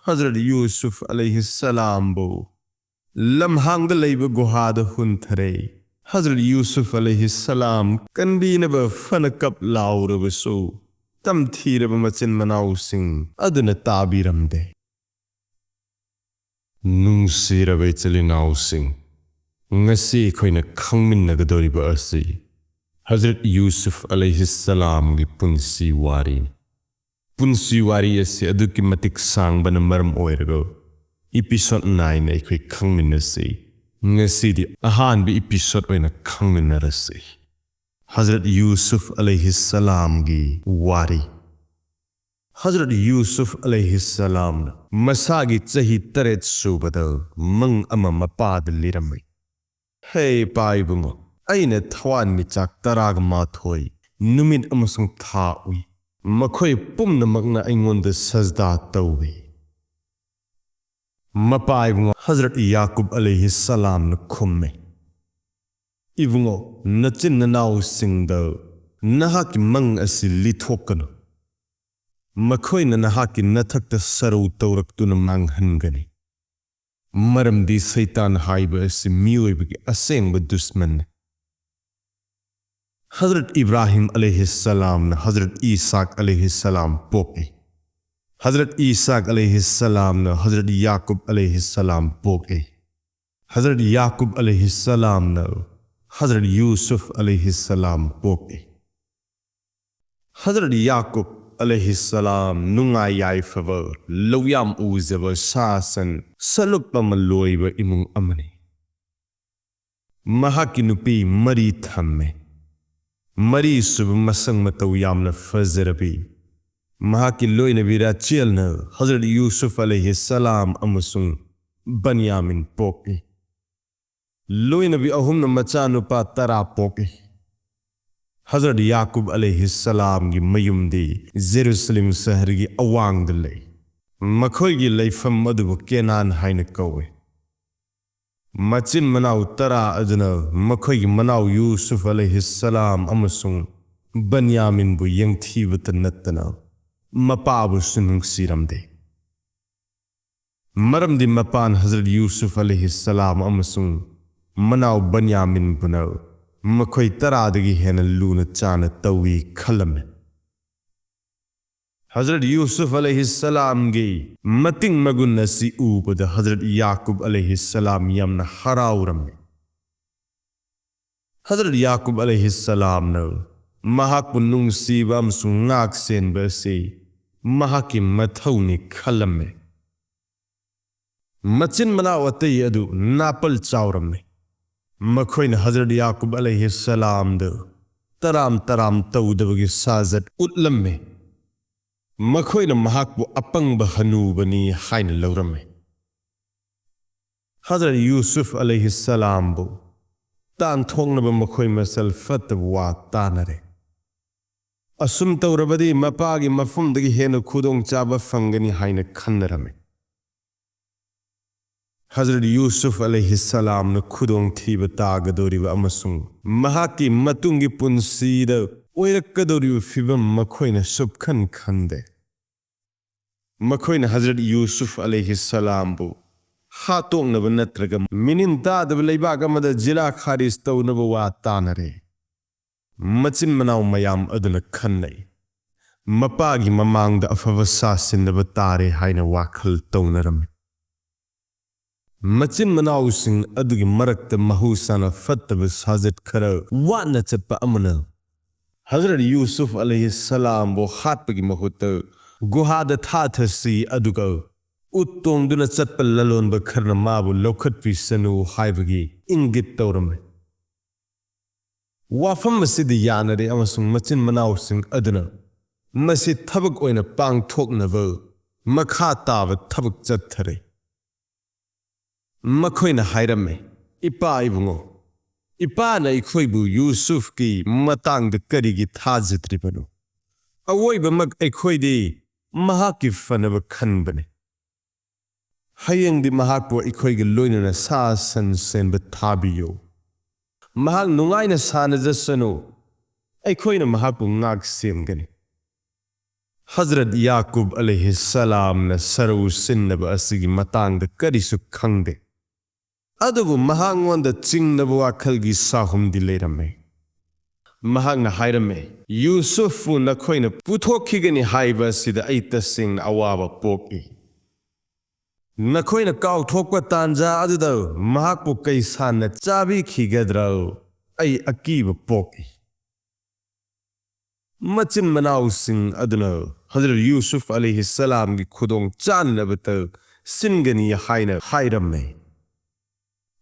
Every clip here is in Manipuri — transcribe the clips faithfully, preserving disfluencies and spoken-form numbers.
ꯍꯖꯔꯠ ꯌꯨꯁꯨꯐ ꯑꯂꯩꯍꯤꯁꯁꯂꯥꯝꯕꯨ ꯂꯝꯍꯥꯡꯗ ꯂꯩꯕ ꯒꯨꯍꯥꯗ ꯍꯨꯟꯊꯔꯦ꯫ ꯍꯖꯔꯠ ꯌꯨꯁꯨꯐ ꯑꯂꯩꯍꯤꯁꯁꯂꯥꯝ ꯀꯟꯕꯤꯅꯕ ꯐꯅ ꯀꯞ ꯂꯥꯎꯔꯕꯁꯨ, ꯇꯝꯊꯤꯔꯕ ꯃꯆꯤꯟ ꯃꯅꯥꯎꯁꯤꯡ ꯑꯗꯨꯅ ꯇꯥꯕꯤꯔꯝꯗꯦ꯫ ꯅꯨꯡꯁꯤꯔꯕ ꯏꯆꯤꯜ ꯏꯅꯥꯎꯁꯤꯡ, ꯉꯁꯤ ꯑꯩꯈꯣꯏꯅ ꯈꯪꯃꯤꯟꯅꯒꯗꯧꯔꯤꯕ ꯑꯁꯤ ꯍꯖꯔꯠ ꯌꯨꯁꯨꯐ ꯑꯂꯩꯍꯤꯁꯁꯂꯥꯝꯒꯤ ꯄꯨꯟꯁꯤ ꯋꯥꯔꯤꯅꯤ꯫ ꯄꯨꯟꯁꯤ ꯋꯥꯔꯤ ꯑꯁꯤ ꯑꯗꯨꯛꯀꯤ ꯃꯇꯤꯛ ꯁꯥꯡꯕꯅ ꯃꯔꯝ ꯑꯣꯏꯔꯒ episode nine ꯑꯩꯈꯣꯏ ꯈꯪꯃꯤꯟꯅꯁꯤ꯫ ꯉꯁꯤꯗꯤ ꯑꯍꯥꯟꯕ episode ꯑꯣꯏꯅ ꯈꯪꯃꯤꯟꯅꯔꯁꯤ꯫ ꯍꯖꯔꯠ ꯌꯨꯁꯨꯐ ꯑꯂꯩꯍꯤꯁꯁꯂꯥꯝꯒꯤ ꯋꯥꯔꯤ꯫ ꯍꯖꯔꯠ ꯌꯨꯁꯨꯐ ꯑꯂꯩꯍꯤꯁꯁꯂꯥꯝꯅ ꯃꯁꯥꯒꯤ ꯆꯍꯤ ꯇꯔꯦꯠ ꯁꯨꯕꯗ ꯃꯪ ꯑꯃ ꯃꯄꯥꯗ ꯂꯤꯔꯝꯃꯤ꯫ "ꯍꯦ ꯏꯄꯥ ꯏꯕꯨꯡꯉꯣ, ꯑꯩꯅ ꯊꯋꯥꯟꯃꯤꯆꯥꯛ ꯇꯔꯥꯒ ꯃꯥꯊꯣꯏ, ꯅꯨꯃꯤꯠ ꯑꯃꯁꯨꯡ ꯊꯥ ꯎꯏ꯫ ꯃꯈꯣꯏ ꯄꯨꯝꯅꯃꯛꯅ ꯑꯩꯉꯣꯟꯗ ꯁꯖꯗꯥ ꯇꯧꯏ꯫" ꯃꯄꯥ ꯏꯕꯨꯡꯉꯣ ꯍꯖꯔꯠ ꯌꯥꯀꯨꯕ ꯑꯂꯩꯍꯤꯁꯁꯂꯥꯝꯅ ꯈꯨꯝꯃꯦ, "ꯏꯕꯨꯡꯉꯣ, ꯅꯆꯤꯟ ꯅꯅꯥꯎꯁꯤꯡꯗ ꯅꯍꯥꯛꯀꯤ ꯃꯪ ꯑꯁꯤ ꯂꯤꯊꯣꯛꯀꯅꯨ꯫ ꯃꯈꯣꯏꯅ ꯅꯍꯥꯛꯀꯤ ꯅꯊꯛꯇ ꯁꯔꯧ ꯇꯧꯔꯛꯇꯨꯅ ꯃꯥꯡꯍꯟꯒꯅꯤ꯫ ꯃꯔꯝꯗꯤ ꯁꯩꯇꯥꯟ ꯍꯥꯏꯕ ꯑꯁꯤ ꯃꯤꯑꯣꯏꯕꯒꯤ ꯑꯁꯦꯡꯕ ꯗꯨꯁꯃꯟꯅꯤ꯫" ꯍꯖꯔꯠ ꯏꯕ꯭ꯔꯥꯍꯤꯝ ꯑꯂꯩꯍꯤꯁꯁꯂꯥꯝꯅ ꯍꯖꯔꯠ ꯏꯁꯥꯛ ꯑꯂꯩꯍꯤꯁꯁꯂꯥꯝ ꯄꯣꯛꯏ꯫ ꯍꯖꯔꯠ ꯏꯁꯥꯛ ꯑꯂꯩꯍꯤꯁꯁꯂꯥꯝꯅ ꯍꯖꯔꯠ ꯌꯥꯀꯨꯕ ꯑꯂꯩꯍꯤꯁꯁꯂꯥꯝ ꯄꯣꯛꯏ꯫ ꯍꯖꯔꯠ ꯌꯥꯀꯨꯕ ꯑꯂꯩꯍꯤꯁꯁꯂꯥꯝꯅ ꯍꯖꯔꯠ ꯌꯨꯁꯨꯐ ꯑꯂꯩꯍꯤꯁꯁꯂꯥꯝ ꯄꯣꯛꯏ꯫ ꯍꯖꯔꯠ ꯌꯥꯀꯨꯕ ꯑꯂꯩꯍꯤꯁꯁꯂꯥꯝ ꯅꯨꯡꯉꯥꯏ ꯌꯥꯏꯐꯕ, ꯂꯧꯌꯥꯝ ꯎꯖꯕ, ꯁꯥ ꯁꯟ, ꯁꯂꯨꯞ ꯑꯃ ꯂꯣꯏꯕ ꯏꯃꯨꯡ ꯑꯃꯅꯤ꯫ ꯃꯍꯥꯛꯀꯤ ꯅꯨꯄꯤ ꯃꯔꯤ ꯊꯝꯃꯦ꯫ ꯃꯔꯤꯁꯨꯕ ꯃꯁꯛ ꯃꯇꯧ ꯌꯥꯝꯅ ꯐꯖꯔꯕꯤ ꯃꯍꯥꯛꯀꯤ ꯂꯣꯏꯅꯕꯤ ꯔꯥꯆꯦꯜꯅ ꯍꯖꯔꯠ ꯌꯨꯁꯨꯐ ꯑꯂꯩꯍꯤꯁꯁꯂꯥꯝ ꯑꯃꯁꯨꯡ ꯕꯟꯌꯥꯃꯤꯟ ꯄꯣꯛꯏ꯫ ꯂꯣꯏꯅꯕꯤ ꯑꯍꯨꯝꯅ ꯃꯆꯥꯅꯨꯄꯥ ꯇꯔꯥ ꯄꯣꯛꯏ꯫ ꯍꯖꯔꯠ ꯌꯥꯀꯨꯕ ꯑꯂꯩꯍꯤꯁꯁꯂꯥꯝꯒꯤ ꯃꯌꯨꯝꯗꯤ ꯖꯦꯔꯨꯁꯂꯦꯝ ꯁꯍꯔꯒꯤ ꯑꯋꯥꯡꯗ ꯂꯩ꯫ ꯃꯈꯣꯏꯒꯤ ꯂꯩꯐꯝ ꯑꯗꯨꯕꯨ ꯀꯦꯅꯥꯟ ꯍꯥꯏꯅ ꯀꯧꯏ꯫ ꯃꯆꯤꯟ ꯃꯅꯥꯎ ꯇꯔꯥ ꯑꯗꯨꯅ ꯃꯈꯣꯏꯒꯤ ꯃꯅꯥꯎ ꯌꯨꯁꯨꯐ ꯑꯂꯩꯍꯤꯁꯁꯂꯥꯝ ꯑꯃꯁꯨꯡ ꯕꯟꯌꯥꯃꯤꯟꯕꯨ ꯌꯦꯡꯊꯤꯕꯇ ꯅꯠꯇꯅ ꯃꯄꯥꯕꯨꯁꯨ ꯅꯨꯡꯁꯤꯔꯝꯗꯦ꯫ ꯃꯔꯝꯗꯤ ꯃꯄꯥꯟ ꯍꯖꯔꯠ ꯌꯨꯁꯨꯐ ꯑꯂꯩꯍꯤꯁꯁꯂꯥꯝ ꯑꯃꯁꯨꯡ ꯃꯅꯥꯎ ꯕꯟꯌꯥꯃꯤꯟꯕꯨꯅ ꯃꯈꯣꯏ ꯇꯔꯥꯗꯒꯤ ꯍꯦꯟꯅ ꯂꯨꯅ ꯆꯥꯅ ꯇꯧꯏ ꯈꯜꯂꯝꯃꯤ꯫ ꯍꯖꯔꯠ ꯌꯨꯁꯨꯐ ꯑꯂꯩꯍꯤꯁꯁꯂꯥꯝꯒꯤ ꯃꯇꯤꯡ ꯃꯒꯨꯟ ꯑꯁꯤ ꯎꯕꯗ ꯍꯖꯔꯠ ꯌꯥꯀꯨꯕ ꯑꯂꯩꯍꯤꯁꯁꯂꯥꯝ ꯌꯥꯝꯅ ꯍꯔꯥꯎꯔꯝꯃꯤ꯫ ꯍꯖꯔꯠ ꯌꯥꯀꯨꯕ ꯑꯂꯩꯍꯤꯁꯁꯂꯥꯝꯅ ꯃꯍꯥꯛꯄꯨ ꯅꯨꯡꯁꯤꯕ ꯑꯃꯁꯨꯡ ꯉꯥꯛ ꯁꯦꯟꯕ ꯑꯁꯤ ꯃꯍꯥꯛꯀꯤ ꯃꯊꯧꯅꯤ ꯈꯜꯂꯝꯃꯤ꯫ ꯃꯆꯤꯟ ꯃꯅꯥꯎ ꯑꯇꯩ ꯑꯗꯨ ꯅꯥꯄꯜ ꯆꯥꯎꯔꯝꯃꯤ꯫ ꯃꯈꯣꯏꯅ ꯍꯖꯔꯠ ꯌꯥꯀꯨꯕ ꯑꯂꯩꯍꯤꯁꯁꯂꯥꯝꯗ ꯇꯔꯥꯝ ꯇꯔꯥꯝ ꯇꯧꯗꯕꯒꯤ ꯁꯥꯖꯠ ꯎꯠꯂꯝꯃꯤ꯫ ꯃꯈꯣꯏꯅ ꯃꯍꯥꯛꯄꯨ ꯑꯄꯪꯕ ꯍꯅꯨꯕꯅꯤ ꯍꯥꯏꯅ ꯂꯧꯔꯝꯃꯤ꯫ ꯍꯖꯔꯠ ꯌꯨꯁꯨꯐ ꯑꯂꯩꯍꯤꯁꯁꯂꯥꯝꯕꯨ ꯇꯥꯟꯊꯣꯛꯅꯕ ꯃꯈꯣꯏ ꯃꯁꯦꯜ ꯐꯠꯇꯕ ꯋꯥ ꯇꯥꯅꯔꯦ꯫ ꯑꯁꯨꯝ ꯇꯧꯔꯕꯗꯤ ꯃꯄꯥꯒꯤ ꯃꯐꯝꯗꯒꯤ ꯍꯦꯟꯅ ꯈꯨꯗꯣꯡꯆꯥꯕ ꯐꯪꯒꯅꯤ ꯍꯥꯏꯅ ꯈꯟꯅꯔꯝꯃꯤ꯫ ꯍꯖꯔꯠ ꯌꯨꯁꯨꯐ ꯑꯂꯩꯍꯤꯁꯁꯂꯥꯝꯅ ꯈꯨꯗꯣꯡꯊꯤꯕ ꯇꯥꯒꯗꯧꯔꯤꯕ ꯑꯃꯁꯨꯡ ꯃꯍꯥꯛꯀꯤ ꯃꯇꯨꯡꯒꯤ ꯄꯨꯟꯁꯤꯗ ꯑꯣꯏꯔꯛꯀꯗꯧꯔꯤꯕ ꯐꯤꯕꯝ ꯃꯈꯣꯏꯅ ꯁꯨꯞꯈꯟ ꯈꯟꯗꯦ꯫ ꯃꯈꯣꯏꯅ ꯍꯖꯔꯠ ꯌꯨꯁꯨꯐ ꯑꯂꯩꯍꯤꯁꯁꯂꯥꯝꯕꯨ ꯍꯥꯠꯇꯣꯛꯅꯕ ꯅꯠꯇ꯭ꯔꯒ ꯃꯤꯅꯤꯟ ꯇꯥꯗꯕ ꯂꯩꯕꯥꯛ ꯑꯃꯗ ꯖꯤꯂꯥ ꯈꯥꯔꯤꯖ ꯇꯧꯅꯕ ꯋꯥ ꯇꯥꯅꯔꯦ꯫ ꯃꯆꯤꯟ ꯃꯅꯥꯎ ꯃꯌꯥꯝ ꯑꯗꯨꯅ ꯈꯟꯅꯩ꯫ ꯃꯄꯥꯒꯤ ꯃꯃꯥꯡꯗ ꯑꯐꯕ ꯁꯥꯁꯤꯟꯅꯕ ꯇꯥꯔꯦ ꯍꯥꯏꯅ ꯋꯥꯈꯜ ꯇꯧꯅꯔꯝꯃꯤ꯫ ꯃꯆꯤꯟ ꯃꯅꯥꯎꯁꯤꯡ ꯑꯗꯨꯒꯤ ꯃꯔꯛꯇ ꯃꯍꯧꯁꯥꯅ ꯐꯠꯇꯕ ꯁꯥꯖꯠ ꯈꯔ ꯋꯥꯠꯅ ꯆꯠꯄ ꯑꯃꯅ ꯍꯖꯔꯠ ꯌꯨꯁꯨꯐ ꯑꯂꯩꯍꯤꯁꯁꯂꯥꯝꯕꯨ ꯍꯥꯠꯄꯒꯤ ꯃꯍꯨꯠꯇ ꯒꯨꯍꯥꯗ ꯊꯥꯊꯁꯤ, ꯑꯗꯨꯒ ꯎꯠ ꯇꯣꯡꯗꯨꯅ ꯆꯠꯄ ꯂꯂꯣꯟꯕ ꯈꯔꯅ ꯃꯥꯕꯨ ꯂꯧꯈꯠꯄꯤꯁꯅꯨ ꯍꯥꯏꯕꯒꯤ ꯏꯪꯒꯤꯠ ꯇꯧꯔꯝꯃꯤ꯫ ꯋꯥꯐꯝ ꯑꯁꯤꯗ ꯌꯥꯅꯔꯦ ꯑꯃꯁꯨꯡ ꯃꯆꯤꯟ ꯃꯅꯥꯎꯁꯤꯡ ꯑꯗꯨꯅ ꯃꯁꯤ ꯊꯕꯛ ꯑꯣꯏꯅ ꯄꯥꯡꯊꯣꯛꯅꯕ ꯃꯈꯥ ꯇꯥꯕ ꯊꯕꯛ ꯆꯠꯊꯔꯦ꯫ ꯃꯈꯣꯏꯅ ꯍꯥꯏꯔꯝꯃꯤ, "ꯏꯄꯥ ꯏꯕꯨꯡꯉꯣ, ꯏꯄꯥꯅ ꯑꯩꯈꯣꯏꯕꯨ ꯌꯨꯁꯨꯐꯀꯤ ꯃꯇꯥꯡꯗ ꯀꯔꯤꯒꯤ ꯊꯥꯖꯗ꯭ꯔꯤꯕꯅꯣ? ꯑꯋꯣꯏꯕꯃꯛ ꯑꯩꯈꯣꯏꯗꯤ ꯃꯍꯥꯛꯀꯤ ꯐꯅꯕ ꯈꯟꯕꯅꯤ꯫ ꯍꯌꯦꯡꯗꯤ ꯃꯍꯥꯛꯄꯨ ꯑꯩꯈꯣꯏꯒ ꯂꯣꯏꯅꯅ ꯁꯥ ꯁꯟ ꯁꯦꯟꯕ ꯊꯥꯕꯤꯌꯨ꯫ ꯃꯍꯥꯛ ꯅꯨꯡꯉꯥꯏꯅ ꯁꯥꯟꯅꯖꯁꯅꯨ꯫ ꯑꯩꯈꯣꯏꯅ ꯃꯍꯥꯛꯄꯨ ꯉꯥꯛ ꯁꯦꯝꯒꯅꯤ꯫" ꯍꯖꯔꯠ ꯌꯥꯀꯨꯕ ꯑꯂꯩꯍꯤꯁꯁꯂꯥꯝꯅ ꯁꯔꯧ ꯁꯤꯟꯅꯕ ꯑꯁꯤꯒꯤ ꯃꯇꯥꯡꯗ ꯀꯔꯤꯁꯨ ꯈꯪꯗꯦ꯫ ꯑꯗꯨꯕꯨ ꯃꯍꯥꯛꯉꯣꯟꯗ ꯆꯤꯡꯅꯕ ꯋꯥꯈꯜꯒꯤ ꯁꯥꯍꯨꯝꯗꯤ ꯂꯩꯔꯝꯃꯤ꯫ ꯃꯍꯥꯛꯅ ꯍꯥꯏꯔꯝꯃꯤ, "ꯌꯨꯁꯨꯐꯄꯨ ꯅꯈꯣꯏꯅ ꯄꯨꯊꯣꯛꯈꯤꯒꯅꯤ ꯍꯥꯏꯕ ꯑꯁꯤꯗ ꯑꯩ ꯇꯁꯦꯡꯅ ꯑꯋꯥꯕ ꯄꯣꯛꯏ꯫ ꯅꯈꯣꯏꯅ ꯀꯥꯎꯊꯣꯛꯄ ꯇꯥꯟꯖꯥ ꯑꯗꯨꯗ ꯃꯍꯥꯛꯄꯨ ꯀꯩꯁꯥꯟꯅ ꯆꯥꯕꯤꯈꯤꯒꯗ꯭ꯔꯣ? ꯑꯩ ꯑꯀꯤꯕ ꯄꯣꯛꯏ꯫" ꯃꯆꯤꯟ ꯃꯅꯥꯎꯁꯤꯡ ꯑꯗꯨꯅ ꯍꯖꯔꯠ ꯌꯨꯁꯨꯐ ꯑꯂꯩꯍꯤꯁꯁꯂꯥꯝꯒꯤ ꯈꯨꯗꯣꯡ ꯆꯥꯅꯅꯕꯇ ꯁꯤꯟꯒꯅꯤ ꯍꯥꯏꯅ ꯍꯥꯏꯔꯝꯃꯤ꯫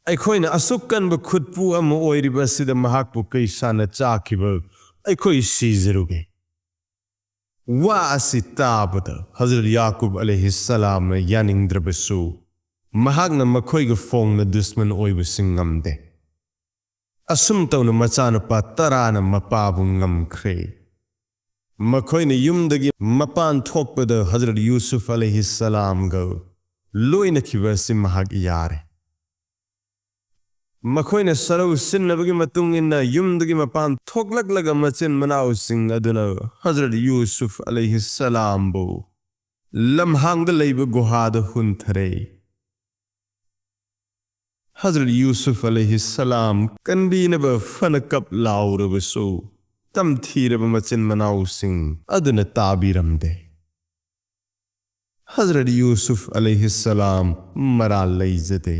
"ꯑꯩꯈꯣꯏꯅ ꯑꯁꯨꯛ ꯀꯟꯕ ꯈꯨꯠꯄꯨ ꯑꯃ ꯑꯣꯏꯔꯤꯕ ꯑꯁꯤꯗ ꯃꯍꯥꯛꯄꯨ ꯀꯩꯁꯥꯟꯅ ꯆꯥꯈꯤꯕ ꯑꯩꯈꯣꯏ ꯁꯤꯖꯔꯨꯒꯦ꯫" ꯋꯥ ꯑꯁꯤ ꯇꯥꯕꯗ ꯍꯖꯔꯠ ꯌꯥꯀꯨꯕ ꯑꯂꯩꯍꯤꯁꯁꯂꯥꯝꯅ ꯌꯥꯅꯤꯡꯗ꯭ꯔꯕꯁꯨ, ꯃꯍꯥꯛꯅ ꯃꯈꯣꯏꯒ ꯐꯣꯡꯅ ꯗꯨꯁꯃꯟ ꯑꯣꯏꯕꯁꯤ ꯉꯝꯗꯦ꯫ ꯑꯁꯨꯝ ꯇꯧꯅ ꯃꯆꯥꯅꯨꯄꯥ ꯇꯔꯥꯅ ꯃꯄꯥꯕꯨ ꯉꯝꯈ꯭ꯔꯦ꯫ ꯃꯈꯣꯏꯅ ꯌꯨꯝꯗꯒꯤ ꯃꯄꯥꯟ ꯊꯣꯛꯄꯗ ꯍꯖꯔꯠ ꯌꯨꯁꯨꯐ ꯑꯂꯩꯍꯤꯁꯁꯂꯥꯝꯒ ꯂꯣꯏꯅꯈꯤꯕ ꯑꯁꯤ ꯃꯍꯥꯛ ꯌꯥꯔꯦ꯫ ꯃꯈꯣꯏꯅ ꯁꯔꯧ ꯁꯤꯟꯅꯕꯒꯤ ꯃꯇꯨꯡ ꯏꯟꯅ ꯌꯨꯝꯗꯒꯤ ꯃꯄꯥꯟ ꯊꯣꯛꯂꯛꯂꯒ ꯃꯆꯤꯟ ꯃꯅꯥꯎꯁꯤꯡ ꯑꯗꯨꯅ ꯍꯖꯔꯠ ꯌꯨꯁꯨꯐ ꯑꯂꯩꯍꯤꯁꯁꯂꯥꯝꯕꯨ ꯂꯝꯍꯥꯡꯗ ꯂꯩꯕ ꯒꯨꯍꯥꯗ ꯍꯨꯟꯊꯔꯦ꯫ ꯍꯖꯔꯠ ꯌꯨꯁꯨꯐ ꯑꯂꯩꯍꯤꯁꯁꯂꯥꯝ ꯀꯟꯕꯤꯅꯕ ꯐꯅ ꯀꯞ ꯂꯥꯎꯔꯕꯁꯨ, ꯇꯝꯊꯤꯔꯕ ꯃꯆꯤꯟ ꯃꯅꯥꯎꯁꯤꯡ ꯑꯗꯨꯅ ꯇꯥꯕꯤꯔꯝꯗꯦ꯫ ꯍꯖꯔꯠ ꯌꯨꯁꯨꯐ ꯑꯂꯩꯍꯤꯁꯁꯂꯥꯝ ꯃꯔꯥꯜ ꯂꯩꯖꯗꯦ꯫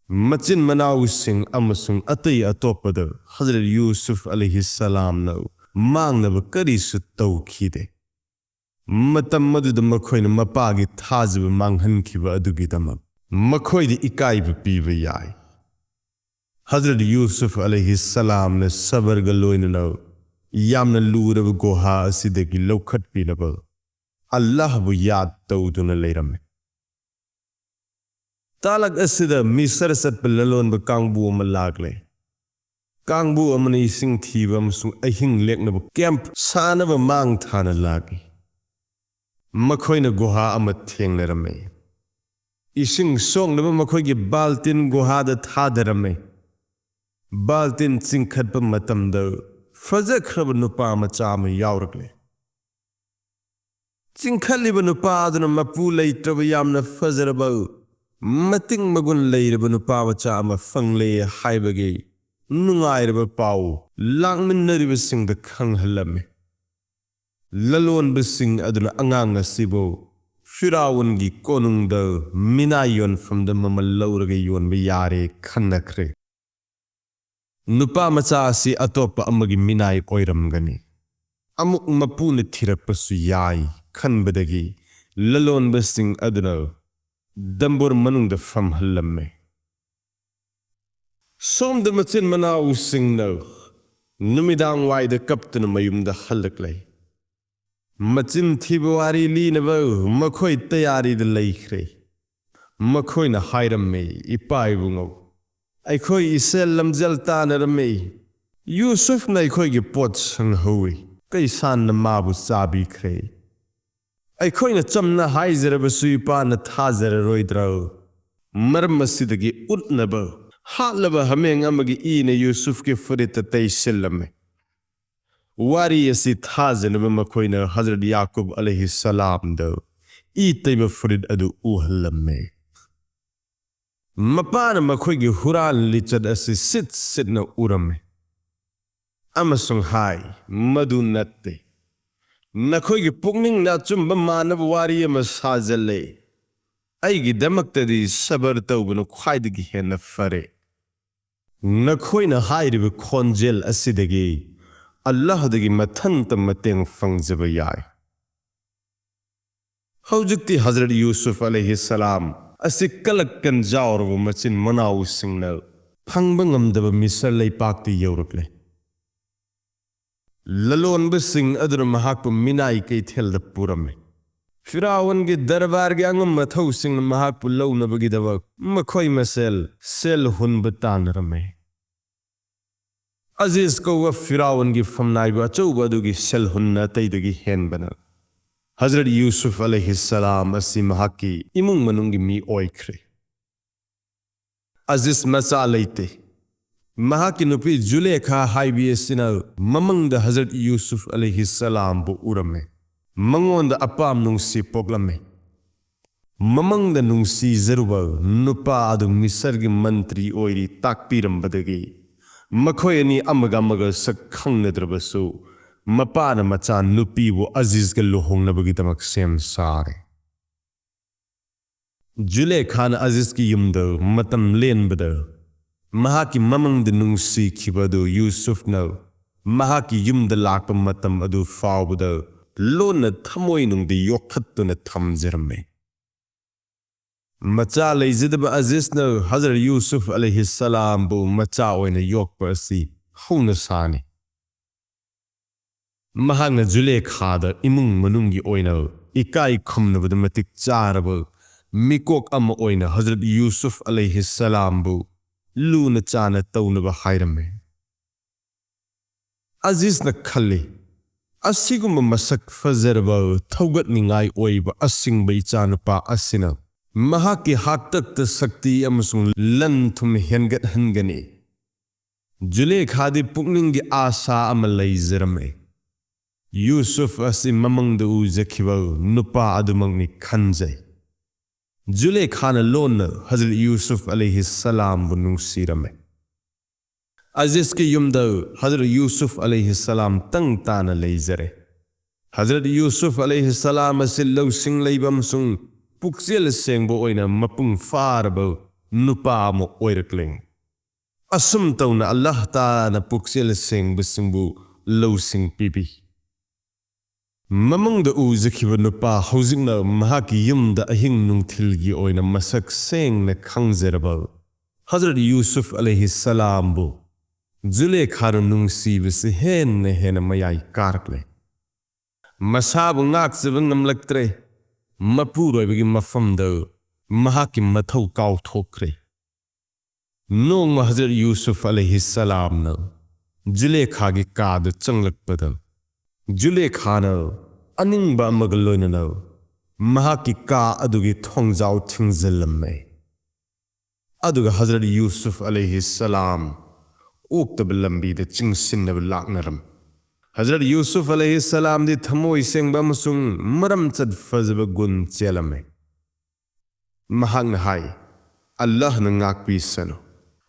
ꯃꯆꯤꯟ ꯃꯅꯥꯎꯁꯤꯡ ꯑꯃꯁꯨꯡ ꯑꯇꯩ ꯑꯇꯣꯞꯄꯗ ꯍꯖꯔꯠ ꯌꯨꯁꯨꯐ ꯑꯂꯩꯍꯤꯁꯁꯂꯥꯝꯅ ꯃꯥꯡꯅꯕ ꯀꯔꯤꯁꯨ ꯇꯧꯈꯤꯗꯦ꯫ ꯃꯇꯝ ꯑꯗꯨꯗ ꯃꯈꯣꯏꯅ ꯃꯄꯥꯒꯤ ꯊꯥꯖꯕ ꯃꯥꯡꯍꯟꯈꯤꯕ ꯑꯗꯨꯒꯤꯗꯃꯛ ꯃꯈꯣꯏꯗ ꯏꯀꯥꯏꯕ ꯄꯤꯕ ꯌꯥꯏ꯫ ꯍꯖꯔꯠ ꯌꯨꯁꯨꯐ ꯑꯂꯩꯍꯤꯁꯁꯂꯥꯝꯅ ꯁꯕꯔꯒ ꯂꯣꯏꯅꯅ ꯌꯥꯝꯅ ꯂꯨꯔꯕ ꯒꯨꯍꯥ ꯑꯁꯤꯗꯒꯤ ꯂꯧꯈꯠꯄꯤꯅꯕ ꯑꯜꯂꯥꯍꯕꯨ ꯌꯥꯗ ꯇꯧꯗꯨꯅ ꯂꯩꯔꯝꯃꯤ꯫ ꯇꯥꯂꯛ ꯑꯁꯤꯗ ꯃꯤꯁꯔ ꯆꯠꯄ ꯂꯂꯣꯟꯕ ꯀꯥꯡꯕꯨ ꯑꯃ ꯂꯥꯛꯂꯦ꯫ ꯀꯥꯡꯕꯨ ꯑꯃꯅ ꯏꯁꯤꯡ ꯊꯤꯕ ꯑꯃꯁꯨꯡ ꯑꯍꯤꯡ ꯂꯦꯛꯅꯕ ꯀꯦꯝꯞ ꯁꯥꯅꯕ ꯃꯥꯡ ꯊꯥꯅ ꯂꯥꯛꯏ꯫ ꯃꯈꯣꯏꯅ ꯒꯨꯍꯥ ꯑꯃ ꯊꯦꯡꯅꯔꯝꯃꯤ꯫ ꯏꯁꯤꯡ ꯁꯣꯛꯅꯕ ꯃꯈꯣꯏꯒꯤ ꯕꯥꯜꯇꯤꯟ ꯒꯨꯍꯥꯗ ꯊꯥꯗꯔꯝꯃꯤ꯫ ꯕꯥꯜꯇꯤꯟ ꯆꯤꯡꯈꯠꯄ ꯃꯇꯝꯗ ꯐꯖꯈ꯭ꯔꯕ ꯅꯨꯄꯥ ꯃꯆꯥ ꯑꯃ ꯌꯥꯎꯔꯛꯂꯦ꯫ ꯆꯤꯡꯈꯠꯂꯤꯕ ꯅꯨꯄꯥ ꯑꯗꯨꯅ ꯃꯄꯨ ꯂꯩꯇ꯭ꯔꯕ ꯌꯥꯝꯅ ꯐꯖꯔꯕ, ꯃꯇꯤꯛ ꯃꯒꯨꯟ ꯂꯩꯔꯕ ꯅꯨꯄꯥ ꯃꯆꯥ ꯑꯃ ꯐꯪꯂꯦ ꯍꯥꯏꯕꯒꯤ ꯅꯨꯡꯉꯥꯏꯔꯕ ꯄꯥꯎ ꯂꯥꯛꯃꯤꯟꯅꯔꯤꯕꯁꯤꯡꯗ ꯈꯪꯍꯜꯂꯝꯃꯤ꯫ ꯂꯂꯣꯟꯕꯁꯤꯡ ꯑꯗꯨꯅ ꯑꯉꯥꯡ ꯑꯁꯤꯕꯨ ꯐꯤꯔꯥꯎꯟꯒꯤ ꯀꯣꯅꯨꯡꯗ ꯃꯤꯅꯥꯏ ꯌꯣꯟꯐꯝꯗ ꯃꯃꯜ ꯂꯧꯔꯒ ꯌꯣꯟꯕ ꯌꯥꯔꯦ ꯈꯟꯅꯈ꯭ꯔꯦ꯫ ꯅꯨꯄꯥ ꯃꯆꯥ ꯑꯁꯤ ꯑꯇꯣꯞꯄ ꯑꯃꯒꯤ ꯃꯤꯅꯥꯏ ꯑꯣꯏꯔꯝꯒꯅꯤ, ꯑꯃꯨꯛ ꯃꯄꯨꯅ ꯊꯤꯔꯛꯄꯁꯨ ꯌꯥꯏ ꯈꯟꯕꯗꯒꯤ ꯂꯂꯣꯟꯕꯁꯤꯡ ꯑꯗꯨꯅ ꯗꯝꯕꯨꯔ ꯃꯅꯨꯡꯗ ꯐꯝꯍꯜꯂꯝꯃꯦ꯫ ꯁꯣꯝꯗ ꯃꯆꯤꯟ ꯃꯅꯥꯎꯁꯤꯡꯅ ꯅꯨꯃꯤꯗꯥꯡ ꯋꯥꯏꯗ ꯀꯞꯇꯨꯅ ꯃꯌꯨꯝꯗ ꯍꯜꯂꯛꯂꯦ꯫ ꯃꯆꯤꯟ ꯊꯤꯕ ꯋꯥꯔꯤ ꯂꯤꯅꯕ ꯃꯈꯣꯏ ꯇꯌꯥꯔꯤꯗ ꯂꯩꯈ꯭ꯔꯦ꯫ ꯃꯈꯣꯏꯅ ꯍꯥꯏꯔꯝꯃꯤ, "ꯏꯄꯥ ꯏꯕꯨꯡꯉꯣ, ꯑꯩꯈꯣꯏ ꯏꯁꯦꯜ ꯂꯝꯖꯦꯜ ꯇꯥꯟꯅꯔꯝꯃꯤ꯫ ꯌꯨꯁꯨꯐꯅ ꯑꯩꯈꯣꯏꯒꯤ ꯄꯣꯠ ꯁꯪꯍꯧꯏ꯫ ꯀꯩꯁꯥꯟꯅ ꯃꯥꯕꯨ ꯆꯥꯕꯤꯈ꯭ꯔꯦ꯫ ꯑꯩꯈꯣꯏꯅ ꯆꯝꯅ ꯍꯥꯏꯖꯔꯕꯁꯨ ꯏꯄꯥꯅ ꯊꯥꯖꯔꯔꯣꯏꯗ꯭ꯔꯣ?" ꯃꯔꯝ ꯑꯁꯤꯗꯒꯤ ꯎꯠꯅꯕ ꯍꯥꯠꯂꯕ ꯍꯥꯃꯦꯡ ꯑꯃꯒꯤ ꯏꯅ ꯌꯨꯁꯨꯐꯀꯤ ꯐꯨꯔꯤꯠꯇ ꯇꯩꯁꯤꯜꯂꯝꯃꯤ꯫ ꯋꯥꯔꯤ ꯑꯁꯤ ꯊꯥꯖꯅꯕ ꯃꯈꯣꯏꯅ ꯍꯖꯔꯠ ꯌꯥꯀꯨꯕ ꯑꯂꯩꯍꯤ ꯁꯂꯥꯝꯗ ꯏ ꯇꯩꯕ ꯐꯨꯔꯤꯠ ꯑꯗꯨ ꯎꯍꯜꯂꯝꯃꯤ꯫ ꯃꯄꯥꯅ ꯃꯈꯣꯏꯒꯤ ꯍꯨꯔꯥꯟ ꯂꯤꯆꯠ ꯑꯁꯤ ꯁꯤꯠ ꯁꯤꯠꯅ ꯎꯔꯝꯃꯤ ꯑꯃꯁꯨꯡ ꯍꯥꯏ, "ꯃꯗꯨ ꯅꯠꯇꯦ꯫ ꯅꯈꯣꯏꯒꯤ ꯄꯨꯛꯅꯤꯡꯅ ꯑꯆꯨꯝꯕ ꯃꯥꯟꯅꯕ ꯋꯥꯔꯤ ꯑꯃ ꯁꯥꯖꯜꯂꯦ꯫ ꯑꯩꯒꯤꯗꯃꯛꯇꯗꯤ ꯁꯕꯔ ꯇꯧꯕꯅ ꯈ꯭ꯋꯥꯏꯗꯒꯤ ꯍꯦꯟꯅ ꯐꯔꯦ꯫ ꯅꯈꯣꯏꯅ ꯍꯥꯏꯔꯤꯕ ꯈꯣꯟꯖꯦꯜ ꯑꯁꯤꯗꯒꯤ ꯑꯜꯂꯥꯍꯗꯒꯤ ꯃꯊꯟꯇ ꯃꯇꯦꯡ ꯐꯪꯖꯕ ꯌꯥꯏ"꯫ ꯍꯧꯖꯤꯛꯇꯤ ꯍꯖꯔꯠ ꯌꯨꯁꯨꯐ ꯑꯂꯩꯍꯤ ꯁꯂꯥꯝ ꯑꯁꯤ ꯀꯂꯛ ꯀꯟꯖꯥꯎꯔꯕ ꯃꯆꯤꯟ ꯃꯅꯥꯎꯁꯤꯡꯅ ꯐꯪꯕ ꯉꯝꯗꯕ ꯃꯤꯁꯔ ꯂꯩꯄꯥꯛꯇ ꯌꯧꯔꯛꯂꯦ꯫ ꯂꯂꯣꯟꯕꯁꯤꯡ ꯑꯗꯨꯅ ꯃꯍꯥꯛꯄꯨ ꯃꯤꯅꯥꯏ ꯀꯩꯊꯦꯜꯗ ꯄꯨꯔꯝꯃꯤ꯫ ꯐꯤꯔꯥꯎꯟꯒꯤ ꯗꯔꯕꯥꯔꯒꯤ ꯑꯉꯝ ꯑꯊꯧꯁꯤꯡꯅ ꯃꯍꯥꯛꯄꯨ ꯂꯧꯅꯕꯒꯤꯗꯃꯛ ꯃꯈꯣꯏ ꯃꯁꯦꯜ ꯁꯦꯜ ꯍꯨꯟꯕ ꯇꯥꯟꯅꯔꯝꯃꯤ꯫ ꯑꯖꯤꯖ ꯀꯧꯕ ꯐꯤꯔꯥꯎꯟꯒꯤ ꯐꯝꯅꯥꯏꯕ ꯑꯆꯧꯕ ꯑꯗꯨꯒꯤ ꯁꯦꯜ ꯍꯨꯟꯅ ꯑꯇꯩꯗꯒꯤ ꯍꯦꯟꯕꯅ ꯍꯖꯔꯠ ꯌꯨꯁꯨꯐ ꯑꯂꯩꯍꯤ ꯁꯂꯥꯝ ꯑꯁꯤ ꯃꯍꯥꯛꯀꯤ ꯏꯃꯨꯡ ꯃꯅꯨꯡꯒꯤ ꯃꯤ ꯑꯣꯏꯈ꯭ꯔꯦ꯫ ꯑꯖꯤꯖ ꯃꯆꯥ ꯂꯩꯇꯦ꯫ ꯃꯍꯥꯛꯀꯤ ꯅꯨꯄꯤ ꯖꯨꯂꯦꯈꯥ ꯍꯥꯏꯕꯤ ꯑꯁꯤꯅ ꯃꯃꯪꯗ ꯍꯖꯔꯠ ꯌꯨꯁꯨꯐ ꯑꯂꯩꯍꯤ ꯁꯂꯥꯝꯕꯨ ꯎꯔꯝꯃꯤ꯫ ꯃꯉꯣꯟꯗ ꯑꯄꯥꯝ ꯅꯨꯡꯁꯤ ꯄꯣꯛꯂꯝꯃꯤ꯫ ꯃꯃꯪꯗ ꯅꯨꯡꯁꯤꯖꯔꯨꯕ ꯅꯨꯄꯥ ꯑꯗꯨ ꯃꯤꯁꯔꯒꯤ ꯃꯟꯇ꯭ꯔꯤ ꯑꯣꯏꯔꯤ ꯇꯥꯛꯄꯤꯔꯝꯕꯗꯒꯤ ꯃꯈꯣꯏ ꯑꯅꯤ ꯑꯃꯒ ꯑꯃꯒ ꯁꯛ ꯈꯪꯅꯗ꯭ꯔꯕꯁꯨ, ꯃꯄꯥꯅ ꯃꯆꯥ ꯅꯨꯄꯤꯕꯨ ꯑꯖꯤꯖꯒ ꯂꯨꯍꯣꯡꯅꯕꯒꯤꯗꯃꯛ ꯁꯦꯝ ꯁꯥꯔꯦ꯫ ꯖꯨꯂꯦꯈꯥꯅ ꯑꯖꯤꯖꯀꯤ ꯌꯨꯝꯗ ꯃꯇꯝ ꯂꯦꯟꯕꯗ, ꯃꯍꯥꯛꯀꯤ ꯃꯃꯪꯗ ꯅꯨꯡꯁꯤꯈꯤꯕ ꯑꯗꯨ ꯌꯨꯁꯨꯐꯅ ꯃꯍꯥꯛꯀꯤ ꯌꯨꯝꯗ ꯂꯥꯛꯄ ꯃꯇꯝ ꯑꯗꯨ ꯐꯥꯎꯕꯗ ꯂꯣꯟꯅ ꯊꯃꯣꯏꯅꯨꯡꯗ ꯌꯣꯛꯈꯠꯇꯨꯅ ꯊꯝꯖꯔꯝꯃꯤ꯫ ꯃꯆꯥ ꯂꯩꯖꯗꯕ ꯑꯖꯤꯖꯅ ꯍꯖꯔꯠ ꯌꯨꯁꯨꯐ ꯑꯂꯩꯍꯤꯁꯁꯂꯥꯝꯕꯨ ꯃꯆꯥ ꯑꯣꯏꯅ ꯌꯣꯛꯄ ꯑꯁꯤ ꯍꯧꯅ ꯁꯥꯅꯤ꯫ ꯃꯍꯥꯛꯅ ꯖꯨꯂꯦꯈꯥꯗ ꯏꯃꯨꯡ ꯃꯅꯨꯡꯒꯤ ꯑꯣꯏꯅ ꯏꯀꯥꯏ ꯈꯨꯝꯅꯕꯗ ꯃꯇꯤꯛ ꯆꯥꯔꯕ ꯃꯤꯀꯣꯛ ꯑꯃ ꯑꯣꯏꯅ ꯍꯖꯔꯠ ꯌꯨꯁꯨꯐ ꯑꯂꯩꯍꯤꯁꯁꯂꯥꯝꯕꯨ ꯂꯨꯅ ꯆꯥꯅ ꯇꯧꯅꯕ ꯍꯥꯏꯔꯝꯃꯤ꯫ ꯑꯖꯤꯖꯅ ꯈꯜꯂꯤ, "ꯑꯁꯤꯒꯨꯝꯕ ꯃꯁꯛ ꯐꯖꯔꯕ, ꯊꯧꯒꯠꯅꯤꯡꯉꯥꯏ ꯑꯣꯏꯕ ꯑꯁꯤꯡꯕ ꯏꯆꯥꯅꯨꯄꯥ ꯑꯁꯤꯅ ꯃꯍꯥꯛꯀꯤ ꯍꯥꯛꯇꯛꯇ ꯁꯛꯇꯤ ꯑꯃꯁꯨꯡ ꯂꯟ ꯊꯨꯝ ꯍꯦꯟꯒꯠꯍꯟꯒꯅꯤ꯫" ꯖꯨꯂꯦꯈꯥꯗꯤ ꯄꯨꯛꯅꯤꯡꯒꯤ ꯑꯥꯁꯥ ꯑꯃ ꯂꯩꯖꯔꯝꯃꯤ꯫ ꯌꯨꯁꯨꯐ ꯑꯁꯤ ꯃꯃꯪꯗ ꯎꯖꯈꯤꯕ ꯅꯨꯄꯥ ꯑꯗꯨꯃꯛꯅꯤ ꯈꯟꯖꯩ꯫ ꯖꯨꯂꯦꯈꯥꯅ ꯂꯣꯟꯅ ꯍꯖꯔꯠ ꯌꯨꯁꯨꯐ ꯑꯂꯩꯍꯤꯁꯁꯂꯥꯝꯕꯨ ꯅꯨꯡꯁꯤꯔꯝꯃꯤ꯫ ꯑꯖꯤꯖꯀꯤ ꯌꯨꯝꯗ ꯍꯖꯔꯠ ꯌꯨꯁꯨꯐ ꯑꯂꯩꯍꯤꯁꯁꯂꯥꯝ ꯇꯪ ꯇꯥꯅ ꯂꯩꯖꯔꯦ꯫ ꯍꯖꯔꯠ ꯌꯨꯁꯨꯐ ꯑꯂꯩꯍꯤꯁꯁꯂꯥꯝ ꯑꯁꯤ ꯂꯧꯁꯤꯡ ꯂꯩꯕ ꯑꯃꯁꯨꯡ ꯄꯨꯛꯆꯦꯜ ꯁꯦꯡꯕ ꯑꯣꯏꯅ ꯃꯄꯨꯡ ꯐꯥꯔꯕ ꯅꯨꯄꯥ ꯑꯃ ꯑꯣꯏꯔꯛꯂꯦ꯫ ꯑꯁꯨꯝ ꯇꯧꯅ ꯑꯜꯂꯥꯍ ꯇꯥꯂꯥꯅ ꯄꯨꯛꯆꯦꯜ ꯁꯦꯡꯕꯁꯤꯡꯕꯨ ꯂꯧꯁꯤꯡ ꯄꯤꯕꯤ꯫ ꯃꯃꯪꯗ ꯎꯖꯈꯤꯕ ꯅꯨꯄꯥ ꯍꯧꯖꯤꯛꯅ ꯃꯍꯥꯛꯀꯤ ꯌꯨꯝꯗ ꯑꯍꯤꯡ ꯅꯨꯡꯊꯤꯜꯒꯤ ꯑꯣꯏꯅ ꯃꯁꯛ ꯁꯦꯡꯅ ꯈꯪꯖꯔꯕ ꯍꯖꯔꯠ ꯌꯨꯁꯨꯐ ꯑꯂꯩꯍꯤꯁꯁꯂꯥꯝꯕꯨ ꯖꯨꯂꯦꯈꯥꯅ ꯅꯨꯡꯁꯤꯕꯁꯤ ꯍꯦꯟꯅ ꯍꯦꯟꯅ ꯃꯌꯥꯏ ꯀꯥꯔꯛꯂꯦ꯫ ꯃꯁꯥꯕꯨ ꯉꯥꯛꯆꯕ ꯉꯝꯂꯛꯇ꯭ꯔꯦ꯫ ꯃꯄꯨꯔꯣꯏꯕꯒꯤ ꯃꯐꯝꯗ ꯃꯍꯥꯛꯀꯤ ꯃꯊꯧ ꯀꯥꯎꯊꯣꯛꯈ꯭ꯔꯦ꯫ ꯅꯣꯡꯃ ꯍꯖꯔꯠ ꯌꯨꯁꯨꯐ ꯑꯂꯩꯍꯤꯁꯁꯂꯥꯝꯅ ꯖꯨꯂꯦꯈꯥꯒꯤ ꯀꯥꯗ ꯆꯪꯂꯛꯄꯗ, ꯖꯨꯂꯦꯈꯥꯅ ꯑꯅꯤꯡꯕ ꯑꯃꯒ ꯂꯣꯏꯅꯅ ꯃꯍꯥꯛꯀꯤ ꯀꯥ ꯑꯗꯨꯒꯤ ꯊꯣꯡꯖꯥꯎ ꯊꯤꯡꯖꯤꯜꯂꯝꯃꯦ꯫ ꯑꯗꯨꯒ ꯍꯖꯔꯠ ꯌꯨꯁꯨꯐ ꯑꯂꯩꯍꯤꯁꯁꯂꯥꯝ ꯑꯣꯛꯇꯕ ꯂꯝꯕꯤꯗ ꯆꯤꯡꯁꯤꯟꯅꯕ ꯂꯥꯛꯅꯔꯝ꯫ ꯍꯖꯔꯠ ꯌꯨꯁꯨꯐ ꯑꯂꯩꯍꯤꯁꯁꯂꯥꯝꯗꯤ ꯊꯃꯣꯏ ꯁꯦꯡꯕ ꯑꯃꯁꯨꯡ ꯃꯔꯝꯆꯠ ꯐꯖꯕ ꯒꯨꯟ ꯆꯦꯜꯂꯝꯃꯤ꯫ ꯃꯍꯥꯛꯅ ꯍꯥꯏ, "ꯑꯜꯂꯥꯍꯅ ꯉꯥꯛꯄꯤꯁꯅꯨ꯫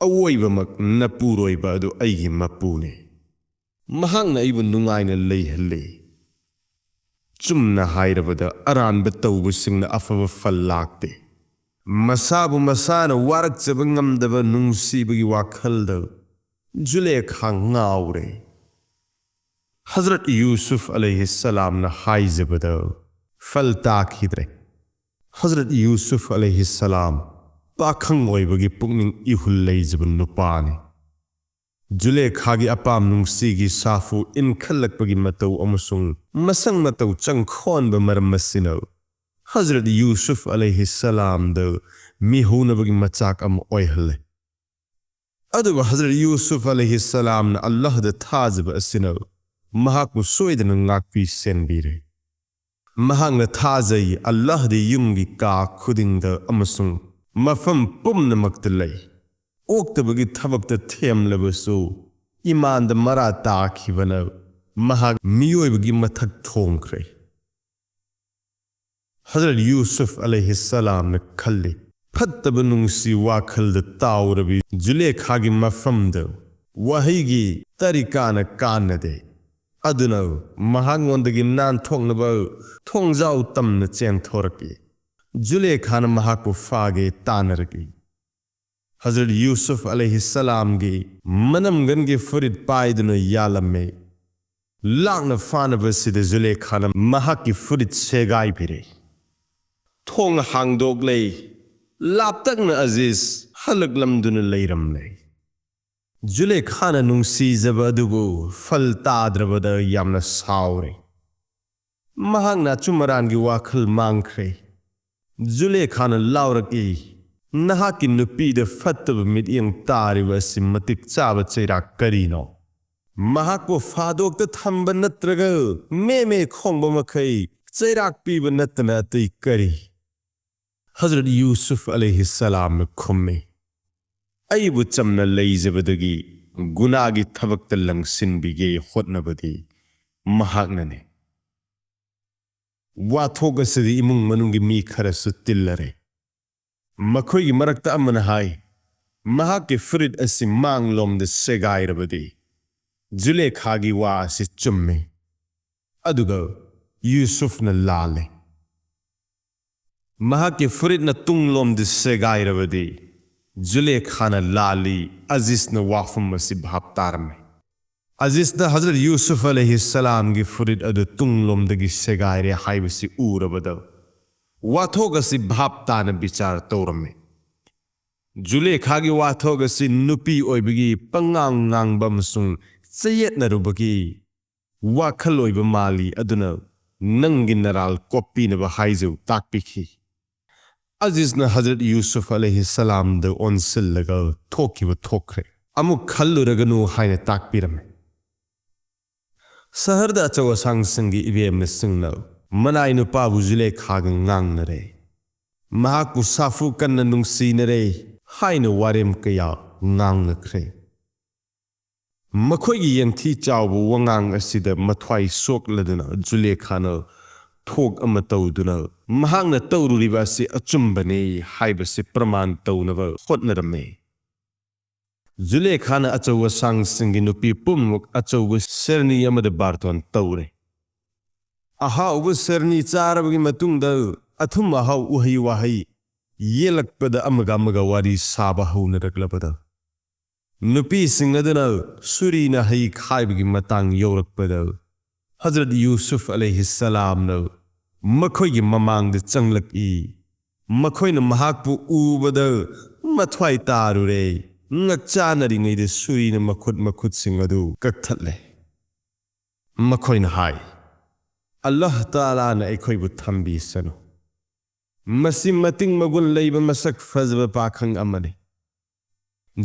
ꯑꯋꯣꯏꯕꯃꯛ ꯅꯄꯨꯔꯣꯏꯕ ꯑꯗꯨ ꯑꯩꯒꯤ ꯃꯄꯨꯅꯤ꯫ ꯃꯍꯥꯛꯅ ꯑꯩꯕꯨ ꯅꯨꯡꯉꯥꯏꯅ ꯂꯩꯍꯜꯂꯤ꯫ ꯆꯨꯝꯅ ꯍꯥꯏꯔꯕꯗ, ꯑꯔꯥꯟꯕ ꯇꯧꯕꯁꯤꯡꯅ ꯑꯐꯕ ꯐꯜ ꯂꯥꯛꯇꯦ꯫" ꯃꯁꯥꯕꯨ ꯃꯁꯥꯅ ꯋꯥꯔꯛꯆꯕ ꯉꯝꯗꯕ ꯅꯨꯡꯁꯤꯕꯒꯤ ꯋꯥꯈꯜꯗ ꯖꯨꯂꯦꯈꯥ ꯉꯥꯎꯔꯦ꯫ ꯍꯖꯔꯠ ꯌꯨꯁꯨꯐ ꯑꯂꯩꯍꯤꯁꯁꯂꯥꯝꯅ ꯍꯥꯏꯖꯕꯗ ꯐꯜ ꯇꯥꯈꯤꯗ꯭ꯔꯦ꯫ ꯍꯖꯔꯠ ꯌꯨꯁꯨꯐ ꯑꯂꯩꯍꯤꯁꯁꯂꯥꯝ ꯄꯥꯈꯪ ꯑꯣꯏꯕꯒꯤ ꯄꯨꯛꯅꯤꯡ ꯏꯍꯨꯜ ꯂꯩꯖꯕ ꯅꯨꯄꯥꯅꯤ꯫ ꯖꯨꯂꯦꯈꯥꯒꯤ ꯑꯄꯥꯝ ꯅꯨꯡꯁꯤꯒꯤ ꯁꯥꯐꯨ ꯏꯟꯈꯠꯂꯛꯄꯒꯤ ꯃꯇꯧ ꯑꯃꯁꯨꯡ ꯃꯁꯛ ꯃꯇꯧ ꯆꯪꯈꯣꯟꯕ ꯃꯔꯝ ꯑꯁꯤꯅ ꯍꯖꯔꯠ ꯌꯨꯁꯨꯐ ꯑꯂꯩꯍꯤꯁꯁꯂꯥꯝꯗ ꯃꯤꯍꯧꯅꯕꯒꯤ ꯃꯆꯥꯛ ꯑꯃ ꯑꯣꯏꯍꯜꯂꯦ꯫ ꯑꯗꯨꯕꯨ ꯍꯖꯔꯠ ꯌꯨꯁꯨꯐ ꯑꯂꯩꯍꯤꯁꯁꯂꯥꯝꯅ ꯑꯜꯂꯥꯍꯗ ꯊꯥꯖꯕ ꯑꯁꯤꯅ ꯃꯍꯥꯛꯄꯨ ꯁꯣꯏꯗꯅ ꯉꯥꯛꯄꯤ ꯁꯦꯟꯕꯤꯔꯦ꯫ ꯃꯍꯥꯛꯅ ꯊꯥꯖꯩ, ꯑꯜꯂꯥꯍꯗꯤ ꯌꯨꯝꯒꯤ ꯀꯥ ꯈꯨꯗꯤꯡꯗ ꯑꯃꯁꯨꯡ ꯃꯐꯝ ꯄꯨꯝꯅꯃꯛꯇ ꯂꯩ꯫ ꯑꯣꯛꯇꯕꯒꯤ ꯊꯕꯛꯇ ꯊꯦꯝꯂꯕꯁꯨ, ꯏꯃꯥꯟꯗ ꯃꯔꯥ ꯇꯥꯈꯤꯕꯅ ꯃꯍꯥꯛ ꯃꯤꯑꯣꯏꯕꯒꯤ ꯃꯊꯛ ꯊꯣꯡꯈ꯭ꯔꯦ꯫ ꯍꯖꯔꯠ ꯌꯨꯁꯨꯐ ꯑꯂꯩꯍꯤꯁꯁꯂꯥꯝꯅ ꯈꯜꯂꯤ, ꯐꯠꯇꯕ ꯅꯨꯡꯁꯤ ꯋꯥꯈꯜꯗ ꯇꯥꯎꯔꯕꯤ ꯖꯨꯂꯦꯈꯥꯒꯤ ꯃꯐꯝꯗ ꯋꯥꯍꯩꯒꯤ ꯇꯔꯤꯀꯥꯅ ꯀꯥꯟꯅꯗꯦ꯫ ꯑꯗꯨꯅ ꯃꯍꯥꯛꯉꯣꯟꯗꯒꯤ ꯅꯥꯟꯊꯣꯛꯅꯕ ꯊꯣꯡꯖꯥꯎ ꯇꯝꯅ ꯆꯦꯟꯊꯣꯔꯛꯏ꯫ ꯖꯨꯂꯦꯈꯥꯅ ꯃꯍꯥꯛꯄꯨ ꯐꯥꯒꯦ ꯇꯥꯟꯅꯔꯛꯏ꯫ ꯍꯖꯔꯠ ꯌꯨꯁꯨꯐ ꯑꯂꯩꯍꯤꯁꯁꯂꯥꯝꯒꯤ ꯃꯅꯝꯒꯟꯒꯤ ꯐꯨꯔꯤꯠ ꯄꯥꯏꯗꯨꯅ ꯌꯥꯜꯂꯝꯃꯤ꯫ ꯂꯥꯛꯅ ꯐꯥꯅꯕꯁꯤꯗ ꯖꯨꯂꯦꯈꯥꯅ ꯃꯍꯥꯛꯀꯤ ꯐꯨꯔꯤꯠ ꯁꯦꯒꯥꯏꯕꯤꯔꯦ꯫ ꯊꯣꯡ ꯍꯥꯡꯗꯣꯛꯂꯦ꯫ ꯂꯥꯞꯇꯛꯅ ꯑꯖꯤꯖ ꯍꯜꯂꯛꯂꯝꯗꯨꯅ ꯂꯩꯔꯝꯂꯦ꯫ ꯖꯨꯂꯦꯈꯥꯅ ꯅꯨꯡꯁꯤꯖꯕ ꯑꯗꯨꯕꯨ ꯐꯜ ꯇꯥꯗ꯭ꯔꯕꯗ ꯌꯥꯝꯅ ꯁꯥꯎꯔꯦ꯫ ꯃꯍꯥꯛꯅ ꯑꯆꯨꯝ ꯑꯔꯥꯟꯒꯤ ꯋꯥꯈꯜ ꯃꯥꯡꯈ꯭ꯔꯦ꯫ ꯖꯨꯂꯦꯈꯥꯅ ꯂꯥꯎꯔꯛꯏ, "ꯅꯍꯥꯛꯀꯤ ꯅꯨꯄꯤꯗ ꯐꯠꯇꯕ ꯃꯤꯠꯌꯦꯡ ꯇꯥꯔꯤꯕ ꯑꯁꯤ ꯃꯇꯤꯛ ꯆꯥꯕ ꯆꯩꯔꯥꯛ ꯀꯔꯤꯅꯣ? ꯃꯍꯥꯛꯄꯨ ꯐꯥꯗꯣꯛꯇ ꯊꯝꯕ ꯅꯠꯇ꯭ꯔꯒ ꯃꯦ ꯃꯦ ꯈꯣꯡꯕ ꯃꯈꯩ ꯆꯩꯔꯥꯛ ꯄꯤꯕ ꯅꯠꯇꯅ ꯑꯇꯩ ꯀꯔꯤ?" ꯍꯖꯔꯠ ꯌꯨꯁꯨꯐ ꯑꯂꯩꯍꯤꯁꯁꯂꯥꯝꯅ ꯈꯨꯝꯃꯤ, "ꯑꯩꯕꯨ ꯆꯝꯅ ꯂꯩꯖꯕꯗꯒꯤ ꯒꯨꯅꯥꯒꯤ ꯊꯕꯛꯇ ꯂꯪꯁꯤꯟꯕꯤꯒꯦ ꯍꯣꯠꯅꯕꯗꯤ ꯃꯍꯥꯛꯅꯅꯤ꯫ ꯋꯥꯊꯣꯛ ꯑꯁꯤꯗ ꯏꯃꯨꯡ ꯃꯅꯨꯡꯒꯤ ꯃꯤ ꯈꯔꯁꯨ ꯇꯤꯜꯂꯔꯦ꯫ ꯃꯈꯣꯏꯒꯤ ꯃꯔꯛꯇ ꯑꯃꯅ ꯍꯥꯏ, "ꯃꯍꯥꯛꯀꯤ ꯐꯨꯔꯤꯠ ꯑꯁꯤ ꯃꯥꯡꯂꯣꯝꯗ ꯁꯦꯒꯥꯏꯔꯕꯗꯤ ꯖꯨꯂꯦꯈꯥꯒꯤ ꯋꯥ ꯑꯁꯤ ꯆꯨꯝꯃꯤ, ꯑꯗꯨꯒ ꯌꯨꯁꯨꯐꯅ ꯂꯥꯜꯂꯦ꯫ ꯃꯍꯥꯛꯀꯤ ꯐꯨꯔꯤꯠꯅ ꯇꯨꯡꯂꯣꯝꯗ ꯁꯦꯒꯥꯏꯔꯕꯗꯤ ꯖꯨꯂꯦꯈꯥꯅ ꯂꯥꯜꯂꯤ꯫" ꯑꯖꯤꯖꯅ ꯋꯥꯐꯝ ꯑꯁꯤ ꯚꯥꯞ ꯇꯥꯔꯝꯃꯤ꯫ ꯑꯖꯤꯖꯅ ꯍꯖꯔꯠ ꯌꯨꯁꯨꯐ ꯑꯂꯩꯍꯤ ꯁꯂꯥꯝꯒꯤ ꯐꯨꯔꯤꯠ ꯑꯗꯨ ꯇꯨꯡꯂꯣꯝꯗꯒꯤ ꯁꯦꯒꯥꯏꯔꯦ ꯍꯥꯏꯕꯁꯤ ꯎꯔꯕꯗ ꯋꯥꯊꯣꯛ ꯑꯁꯤ ꯚꯥꯞ ꯇꯥꯅ ꯕꯤꯆꯥꯔ ꯇꯧꯔꯝꯃꯤ꯫ ꯖꯨꯂꯦꯈꯥꯒꯤ ꯋꯥꯊꯣꯛ ꯑꯁꯤ ꯅꯨꯄꯤ ꯑꯣꯏꯕꯒꯤ ꯄꯉꯥꯡ ꯉꯥꯡꯕ ꯑꯃꯁꯨꯡ ꯆꯌꯦꯠꯅꯔꯨꯕꯒꯤ ꯋꯥꯈꯜ ꯑꯣꯏꯕ ꯃꯥꯜꯂꯤ, ꯑꯗꯨꯅ ꯅꯪꯒꯤ ꯅꯔꯥꯜ ꯀꯣꯛꯄꯤꯅꯕ ꯍꯥꯏꯖꯧ ꯇꯥꯛꯄꯤꯈꯤ꯫ ꯑꯖꯤꯖꯅ ꯍꯖꯔꯠ ꯌꯨꯁꯨꯐ ꯑꯂꯩꯍꯤ ꯁꯂꯥꯝꯗ ꯑꯣꯟꯁꯤꯜꯂꯒ ꯊꯣꯛꯈꯤꯕ ꯊꯣꯛꯈ꯭ꯔꯦ, ꯑꯃꯨꯛ ꯈꯜꯂꯨꯔꯒꯅꯨ ꯍꯥꯏꯅ ꯇꯥꯛꯄꯤꯔꯝꯃꯤ꯫ ꯁꯍꯔꯗ ꯑꯆꯧ ꯑꯁꯥꯡꯁꯤꯡꯒꯤ ꯏꯕꯦꯝꯃꯁꯤꯡꯅ ꯃꯅꯥꯏ ꯅꯨꯄꯥꯕꯨ ꯖꯨꯂꯦꯈꯥꯒ ꯉꯥꯡꯅꯔꯦ, ꯃꯍꯥꯛꯄꯨ ꯁꯥꯐꯨ ꯀꯟꯅ ꯅꯨꯡꯁꯤꯅꯔꯦ ꯍꯥꯏꯅ ꯋꯥꯔꯦꯝ ꯀꯌꯥ ꯉꯥꯡꯅꯈ꯭ꯔꯦ꯫ ꯃꯈꯣꯏꯒꯤ ꯌꯦꯡꯊꯤ ꯆꯥꯎꯕ ꯋꯥꯉꯥꯡ ꯑꯁꯤꯗ ꯃꯊ꯭ꯋꯥꯏ ꯁꯣꯛꯂꯗꯨꯅ ꯖꯨꯂꯦꯈꯥꯅ ꯊꯣꯛ ꯑꯃ ꯇꯧꯗꯨꯅ ꯃꯍꯥꯛꯅ ꯇꯧꯔꯨꯔꯤꯕ ꯑꯁꯤ ꯑꯆꯨꯝꯕꯅꯤ ꯍꯥꯏꯕꯁꯤ ꯄ꯭ꯔꯃꯥꯟ ꯇꯧꯅꯕ ꯍꯣꯠꯅꯔꯝꯃꯤ꯫ ꯖꯨꯂꯦꯈꯥꯅ ꯑꯆꯧ ꯑꯁꯥꯡꯁꯤꯡꯒꯤ ꯅꯨꯄꯤ ꯄꯨꯝꯅꯃꯛ ꯑꯆꯧꯕ ꯁꯦꯔꯅꯤ ꯑꯃꯗ ꯕꯥꯔꯇꯣꯟ ꯇꯧꯔꯦ꯫ ꯑꯍꯥꯎꯕ ꯁꯦꯔꯅꯤ ꯆꯥꯔꯕꯒꯤ ꯃꯇꯨꯡꯗ ꯑꯊꯨꯝ ꯑꯍꯥꯎ ꯎꯍꯩ ꯋꯥꯍꯩ ꯌꯦꯜꯂꯛꯄꯗ ꯑꯃꯒ ꯑꯃꯒ ꯋꯥꯔꯤ ꯁꯥꯕ ꯍꯧꯅꯔꯛꯂꯕꯗ ꯅꯨꯄꯤꯁꯤꯡ ꯑꯗꯨꯅ ꯁꯨꯔꯤꯅ ꯍꯩ ꯈꯥꯏꯕꯒꯤ ꯃꯇꯥꯡ ꯌꯧꯔꯛꯄꯗ ꯍꯖꯔꯠ ꯌꯨꯁꯨꯐ ꯑꯂꯩꯍꯤ ꯁꯂꯥꯝꯅ ꯃꯈꯣꯏꯒꯤ ꯃꯃꯥꯡꯗ ꯆꯪꯂꯛꯏ꯫ ꯃꯈꯣꯏꯅ ꯃꯍꯥꯛꯄꯨ ꯎꯕꯗ ꯃꯊ꯭ꯋꯥꯏ ꯇꯥꯔꯨꯔꯦ꯫ ꯉꯛꯆꯥꯅꯔꯤꯉꯩꯗ ꯁꯨꯔꯤꯅ ꯃꯈꯨꯠ ꯃꯈꯨꯠꯁꯤꯡ ꯑꯗꯨ ꯀꯛꯊꯠꯂꯦ꯫ ꯃꯈꯣꯏꯅ ꯍꯥꯏ, "ꯑꯜꯂꯥꯍ ꯇꯥꯂꯥꯅ ꯑꯩꯈꯣꯏꯕꯨ ꯊꯝꯕꯤꯁꯅꯨ꯫ ꯃꯁꯤ ꯃꯇꯤꯡ ꯃꯒꯨꯟ ꯂꯩꯕ ꯃꯁꯛ ꯐꯖꯕ ꯄꯥꯈꯪ ꯑꯃꯅꯤ꯫"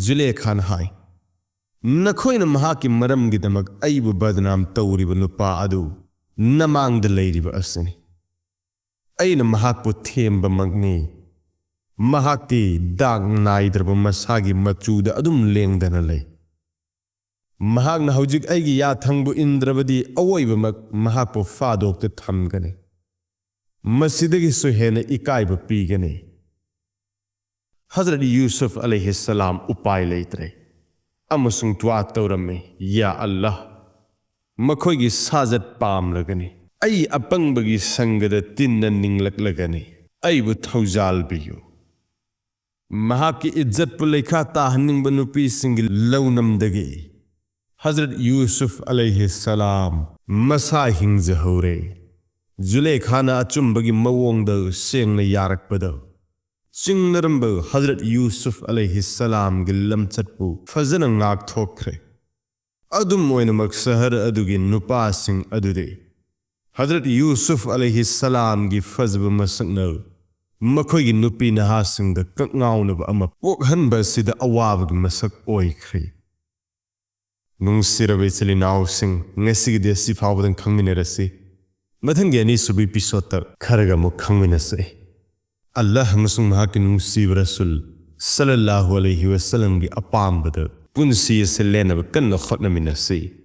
ꯖꯨꯂꯦꯈꯥꯅ ꯍꯥꯏ, "ꯅꯈꯣꯏꯅ ꯃꯍꯥꯛꯀꯤ ꯃꯔꯝꯒꯤꯗꯃꯛ ꯑꯩꯕꯨ ꯕꯗꯅꯥꯝ ꯇꯧꯔꯤꯕ ꯅꯨꯄꯥ ꯑꯗꯨ ꯅꯃꯥꯡꯗ ꯂꯩꯔꯤꯕ ꯑꯁꯤꯅꯤ꯫ ꯑꯩꯅ ꯃꯍꯥꯛꯄꯨ ꯊꯦꯝꯕꯃꯛꯅꯤ꯫ ꯃꯍꯥꯛꯇꯤ ꯗꯥꯛ ꯅꯥꯏꯗ꯭ꯔꯕ ꯃꯁꯥꯒꯤ ꯃꯆꯨꯗ ꯑꯗꯨꯝ ꯂꯦꯡꯗꯅ ꯂꯩ꯫ ꯃꯍꯥꯛꯅ ꯍꯧꯖꯤꯛ ꯑꯩꯒꯤ ꯌꯥꯊꯪꯕꯨ ꯏꯟꯗ꯭ꯔꯕꯗꯤ ꯑꯋꯣꯏꯕꯃꯛ ꯃꯍꯥꯛꯄꯨ ꯐꯥꯗꯣꯛꯇ ꯊꯝꯒꯅꯤ꯫ ꯃꯁꯤꯗꯒꯤꯁꯨ ꯍꯦꯟꯅ ꯏꯀꯥꯏꯕ ꯄꯤꯒꯅꯤ꯫ ꯍꯖꯔꯠ ꯌꯨꯁꯨꯐ ꯑꯂꯩꯍꯤꯁꯁꯂꯥꯝ ꯎꯄꯥꯏ ꯂꯩꯇ꯭ꯔꯦ ꯑꯃꯁꯨꯡ ꯗꯨꯋꯥ ꯇꯧꯔꯝꯃꯤ, "ꯌꯥ ꯑꯜꯂꯥꯍ, ꯃꯈꯣꯏꯒꯤ ꯁꯥꯖꯠ ꯄꯥꯝꯂꯒꯅꯤ꯫ ꯑꯩ ꯑꯄꯪꯕꯒꯤ ꯁꯪꯒꯗ ꯇꯤꯟꯅ ꯅꯤꯡꯂꯛꯂꯒꯅꯤ꯫ ꯑꯩꯕꯨ ꯊꯧꯖꯥꯜꯕꯤꯌꯨ"꯫ ꯃꯍꯥꯛꯀꯤ ꯏꯖꯠꯄꯨ ꯂꯩꯈꯥ ꯇꯥꯍꯟꯅꯤꯡꯕ ꯅꯨꯄꯤꯁꯤꯡꯒꯤ ꯂꯧꯅꯝꯗꯒꯤ ꯍꯖꯔꯠ ꯌꯨꯁꯨꯐ ꯑꯂꯩꯍꯤꯁꯁꯂꯥꯝ ꯃꯁꯥ ꯍꯤꯡꯖꯍꯧꯔꯦ꯫ ꯖꯨꯂꯦꯈꯥꯅ ꯑꯆꯨꯝꯕꯒꯤ ꯃꯑꯣꯡꯗ ꯁꯦꯡꯅ ꯌꯥꯔꯛꯄꯗ ꯆꯤꯡꯅꯔꯝꯕ ꯍꯖꯔꯠ ꯌꯨꯁꯨꯐ ꯑꯂꯩꯍꯤꯁꯁꯂꯥꯝꯒꯤ ꯂꯝꯆꯠꯄꯨ ꯐꯖꯅ ꯉꯥꯛꯊꯣꯛꯈ꯭ꯔꯦ꯫ ꯑꯗꯨꯝ ꯑꯣꯏꯅꯃꯛ ꯁꯍꯔ ꯑꯗꯨꯒꯤ ꯅꯨꯄꯥꯁꯤꯡ ꯑꯗꯨꯗꯤ ꯍꯖꯔꯠ ꯌꯨꯁꯨꯐ ꯑꯂꯩꯍꯤꯁꯁꯂꯥꯝꯒꯤ ꯐꯖꯕ ꯃꯁꯛꯅ ꯃꯈꯣꯏꯒꯤ ꯅꯨꯄꯤ ꯅꯍꯥꯁꯤꯡꯗ ꯀꯛꯉꯥꯎꯅꯕ ꯑꯃ ꯄꯣꯛꯍꯟꯕ ꯑꯁꯤꯗ ꯑꯋꯥꯕꯒꯤ ꯃꯁꯛ ꯑꯣꯏꯈ꯭ꯔꯦ꯫ ꯅꯨꯡꯁꯤꯔꯕ ꯏꯆꯤꯜ ꯏꯅꯥꯎꯁꯤꯡ, ꯉꯁꯤꯒꯤꯗꯤ ꯑꯁꯤ ꯐꯥꯎꯕꯗꯪ ꯈꯪꯃꯤꯟꯅꯔꯁꯤ꯫ ꯃꯊꯪꯒꯤ ꯑꯅꯤꯁꯨꯕ ꯏꯄꯤꯁꯣꯗꯇ ꯈꯔꯒ ꯑꯃꯨꯛ ꯈꯪꯃꯤꯟꯅꯁꯤ꯫ ꯑꯜꯂꯥꯍ ꯑꯃꯁꯨꯡ ꯃꯍꯥꯛꯀꯤ ꯅꯨꯡꯁꯤꯕ ꯔꯁꯨꯜ ꯁꯜꯂꯜꯂꯥꯍꯨ ꯑꯂꯩꯍꯤ ꯋꯁꯜꯂꯝꯒꯤ ꯑꯄꯥꯝꯕꯗ ꯄꯨꯟꯁꯤ ꯑꯁꯤ ꯂꯦꯟꯅꯕ ꯀꯟꯅ ꯍꯣꯠꯅꯃꯤꯟꯅꯁꯤ꯫